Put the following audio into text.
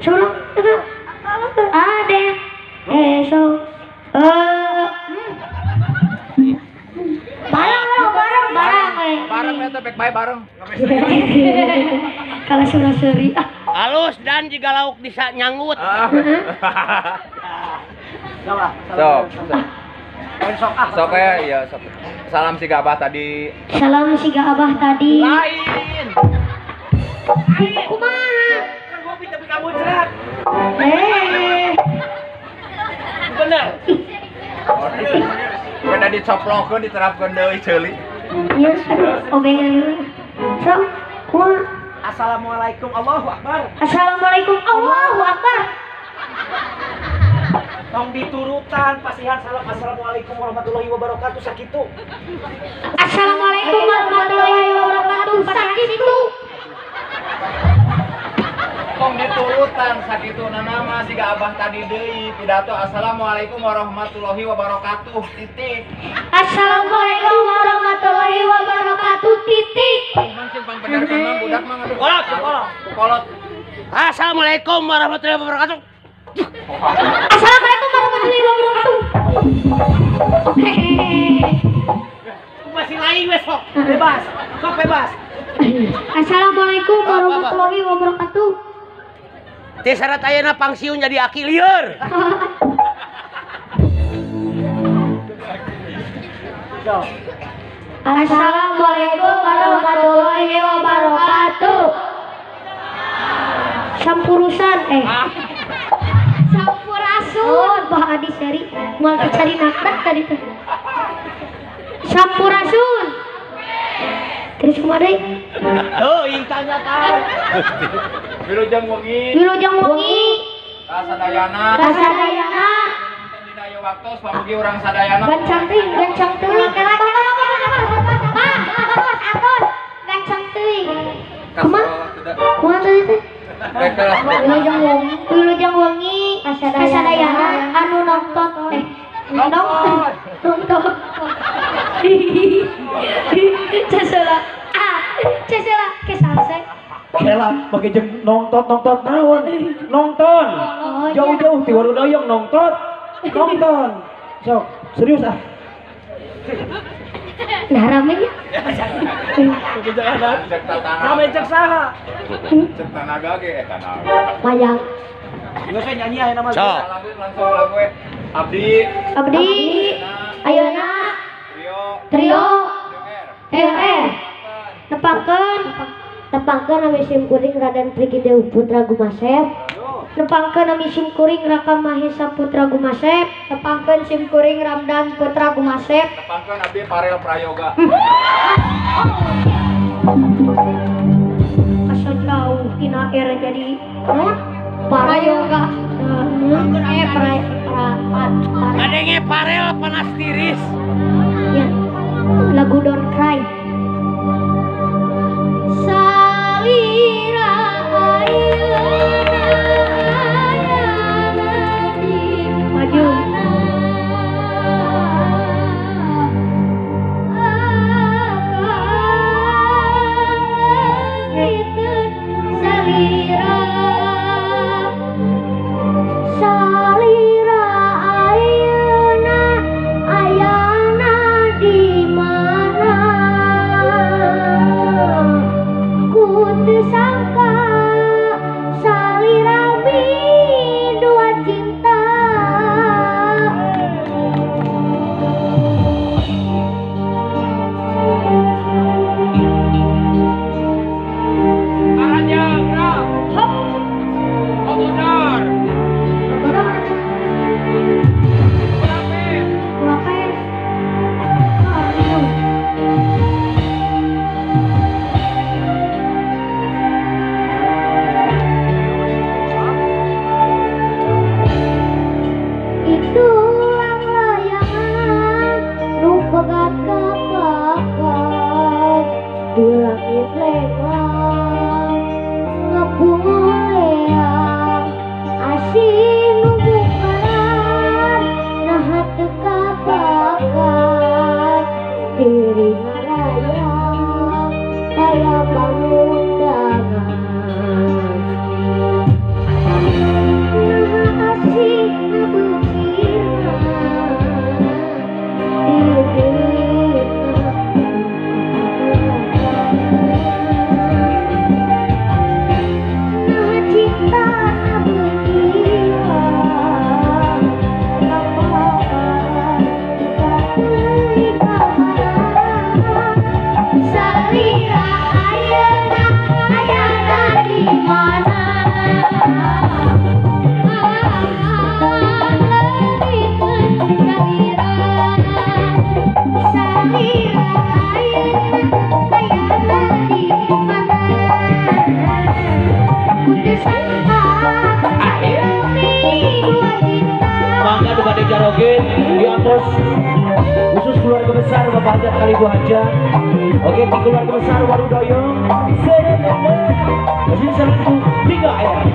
Sulung itu ada esok. Bareng bareng bareng bareng eta baik bae bareng. Kalau sura-suri halus dan jika lauk bisa nyanggut. Sok. Sok sok ya, iya sok. Salam siga abah tadi. Salam siga abah tadi. Lain. Kumaha? Kan ngopi tapi kamu jerat. Bener. Beda dicoplokeun diterapkeun deui ceuli. Iya, obengan. Sok, kumaha? Assalamualaikum, Allahu Akbar. Assalamualaikum, Allahu Akbar. Tong diturutan pasihan salam assalamualaikum warahmatullahi wabarakatuh sakitu. Assalamualaikum warahmatullahi wabarakatuh sakitu. Tong diturutan sakitu nama siga abah tadi deui pidato assalamualaikum warahmatullahi wabarakatuh titik. Assalamualaikum warahmatullahi wabarakatuh titik. Mancing pangbenerkeun mah budak mah aduh. Kolot, kolot. Kolot. Assalamualaikum warahmatullahi wabarakatuh. Assalamualaikum warahmatullahi wabarakatuh. Masih lain wes sok bebas, sok bebas. Assalamualaikum warahmatullahi wabarakatuh. Teh syarat ayeuna pangsiun jadi aki lieur. Assalamualaikum warahmatullahi wabarakatuh. Sampurusan Sampurasun. Bah Adi seri mau cari naktak tadi tuh. Sampurasun. Terus kumaha deui? Tuh, tanya tahu. Wilujeng wengi. Wilujeng wengi. Kasadayana. Kasadayana. Dina ieu waktos pamugi urang sadayana. Gancang teuing, gancang teuing. Atos. Gancang teuing. Kumaha? Kumaha tadi teh? Wilujeng wengi, wilujeng wengi, kasadayana anu nonton nonton nonton. Cesela, cesela, kesalse. Ela bagi jeung nonton nonton naon? Nonton. Jauh-jauh ti Warudoyong nonton. Nonton. Sok, serius ah. Nah ramenya. Rame cek saha? Cek tanaga ge eta tanaga. Wayang. Geus we nyanyi aya nama. Sok. Langsung lagu we. Abdi. Abdi. Ayeuna. Trio. Trio. Trio R. Nepangkeun. Nepangkeun nami sim kuring Raden Triki Dewi Putra Gumasep. Nepangkeun nami sim kuring Raka Mahesa Putra Gumasep. Nepangkeun sim kuring Ramdan Putra Gumasep. Nepangkeun abdi Parel Prayoga. Asa jauh tina R jadi Prayoga. Ngadenge Parel panas tiris. Ya. Lagu Don't Cry. Salira ayeuna ayana di maju. Salira salira ayeuna ayana di mana? Syair oge diantos khusus keluarga besar Bapak Hajat kali Bu Hajat. Oke, di keluarga besar Warudoyong. Masih 1 3 ya.